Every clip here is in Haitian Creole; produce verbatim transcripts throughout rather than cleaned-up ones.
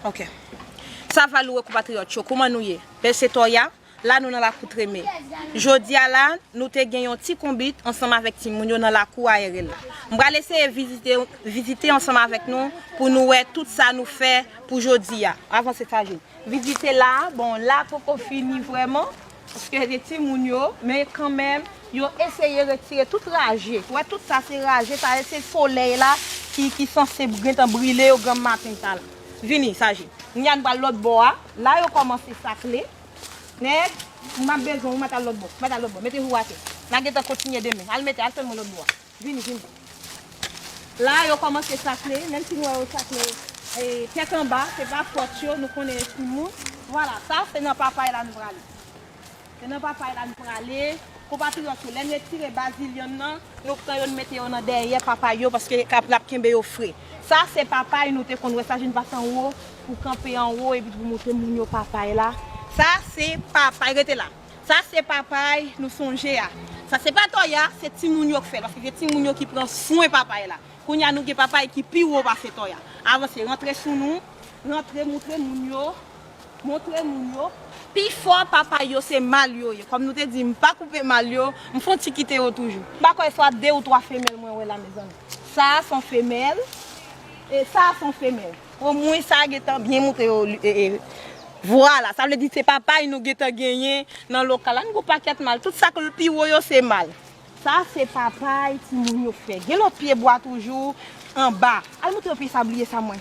Ok. Sa va louwe konpatriyòt yo. Kouman nou ye? Bèl se Toya. La nou nan lakou Treme. Jodi a la, nou te gen yon ti konbit ansanm avèk timoun yo nan lakou A R L la. M pral eseye vizite, vizite ansanm avèk nou pou nou wè tout sa nou fè pou jodi a. Avanse, Sajin. Vizite la, bon, la poko fini vrèman, paske se timoun yo, men kanmenm, yo eseye retire tout raje. Ou wè, tout sa se raje, sa se solèy la ki, ki sanse gentan brile yo granm maten sa la. Vini, Sajin. N a n pral lòt bò a. La yo kòmanse sakle. Nèg, m ap bezwen ou mèt al lòt bò. Mèt al lòt bò. Mete jou atè. N a gentan kontinye demen. Al mete, al tann mwen lòt bò a. Vini, vini. La, yo kòmanse sakle. Menm si nou wè yo sakle, e, tèt anba, se pa fòt yo, nou konnen yo timoun. Vwala, sa se nan papay la nou prale. Se nan papay la nou prale. Konpatriyòt yo, lè n retire bazilyann nan, nou pran yo, n mete yo nan dèyè papay yo, paske k ap, l ap kenbe yo fre. Sa se papay, nou te konn wè sa, jèn pase anwo, pou kanpe anwo, epi pou montre moun yo papay la. Sa se papay, rete la. Sa se papay, nou sonje a. Sa se pa Toya, se timoun yo k fè l, paske se timoun yo ki pran swen papay la. Kounye a, nou gen papay ki pi wo pase Toya. Avanse, rantre sou nou, rantre, montre moun yo. Montre moun yo. Pifò papay yo se mal yo ye. Kòm nou te di, m pa koupe mal yo, m fè yon ti kite yo toujou. M pa kwè swa de ou twa femèl mwen wè la, mezanmi. Sa a se yon femèl, e sa a se yon femèl. Omwen sa a gentan byen montre yo, e, e, vwala, sa vle di se papay nou gentan genyen nan lokal la. Nou gon pakèt mal. Tout sa k pi wo yo se mal. Sa se papay timoun yo fè. Gen lòt pye bwa toujou anba. Al montre yo pye sabliye sa mwen.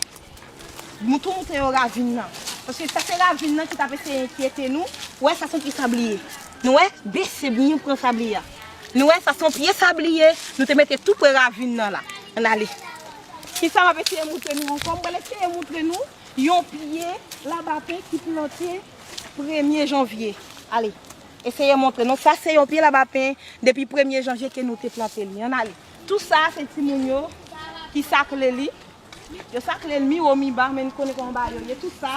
Nou tou montre yo ravin nan. Paske sa se ravin nan ki t ap eseye enkyete nou. Ou wè sa se yon pye sabliye. Nou wè, bese byen pran sabliye a. Nou wè sa se yon pye sabliye. Nou te mete tou pre ravin nan la. Ann ale. Kisa m ap eseye montre nou ankò? M pral eseye montre nou yon pye labapen ki plante premye janvye. Ale. Eseye montre nou. Sa se yon pye labapen depi premye janvye ke nou te plante li. Ann ale. Tou sa se timoun yo ki sakle li. Yo sakle l mi wo mi ba, men n konnen kòman bagay yo ye. Tou sa,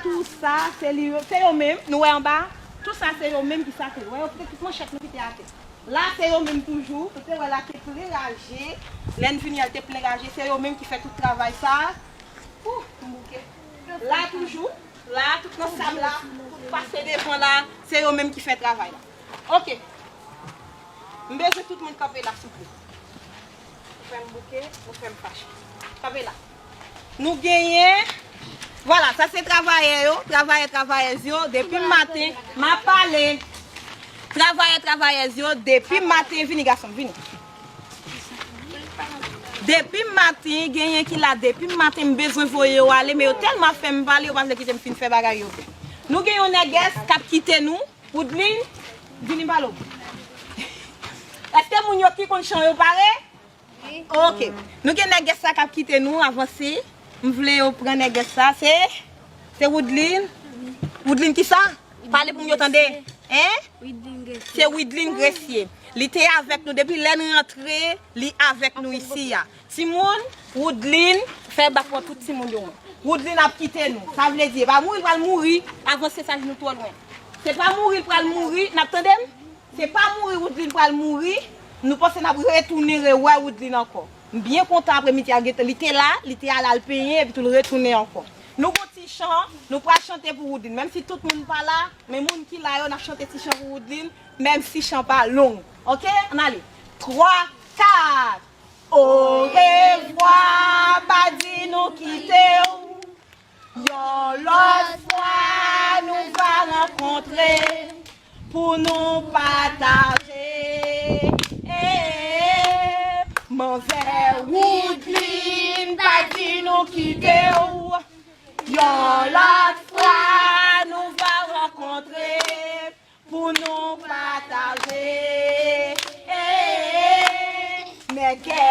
tou sa, se li yo, se yo menm. Nou wè anba, tou sa se yo menm ki sakle. Wè yo kite tout manchèt nou kite atè. La se yo menm toujou, ou te wè la te plen raje. Lè n vini a, l te plen raje, se yo menm ki fè tout travay sa. Ouh, m bouke. La toujou, la tout nan sab la, tout pase devan la, se yo menm ki fè travay la. Ok. M bezwen tout moun kanpe la, souple. Ou fè m bouke, ou fè m fache. Kanpe la. Nou genyen, vwala, sa se travayè yo, travayè, travayèz yo, depi maten, m ap pale. Travayè, travayèz yo, depi maten, vini gason, vini. Depi maten, genyen ki la, depi maten, m bezwen voye yo ale, men yo tèlman ap fè m pale, yo pa vle kite m fin fè bagay yo. Nou gen yon nègès k ap kite nou, Woodline, vini m pale w. Èske moun yo ki konn chan yo pare? Ok. Nou gen nègès sa k ap kite nou, avanse. M vle yo pran nègès sa. Se, se Woodline. Woodline kisa? Pale pou m yo tande. Hein? Se Widline Gresye. Li te avèk nou depi lè n rantre, li avèk nou isi a. Timoun, Woodline fè bak pran tout timoun yo. Woodline ap kite nou. Sa vle di, e pa mouri l pral mouri, avanse sa nou twò lwen. Se pa mouri l pral mouri, n ap tande m? Se pa mouri Woodline pral mouri, nou panse n ap retounen rewè Woodline ankò. M byen kontan apremidi a gentan, li te la, li te al al penyen, epi tou l retounen ankò. Nou gon ti chan, nou pral chante pou Woodline. Menm si tout moun pa la, men moun ki la yo, n ap chante ti chan pou Woodline, menm si chan pa long. Ok? Ann ale. Twa, kat. Orevwa, pa di nou kite w. Yon lòt fwa, nou va rankontre pou nou pataje. Eh, manzè Woodline, pa di nou kite w. Yon lòt fwa, nou va rankontre pou nou pataje. Eh, nègè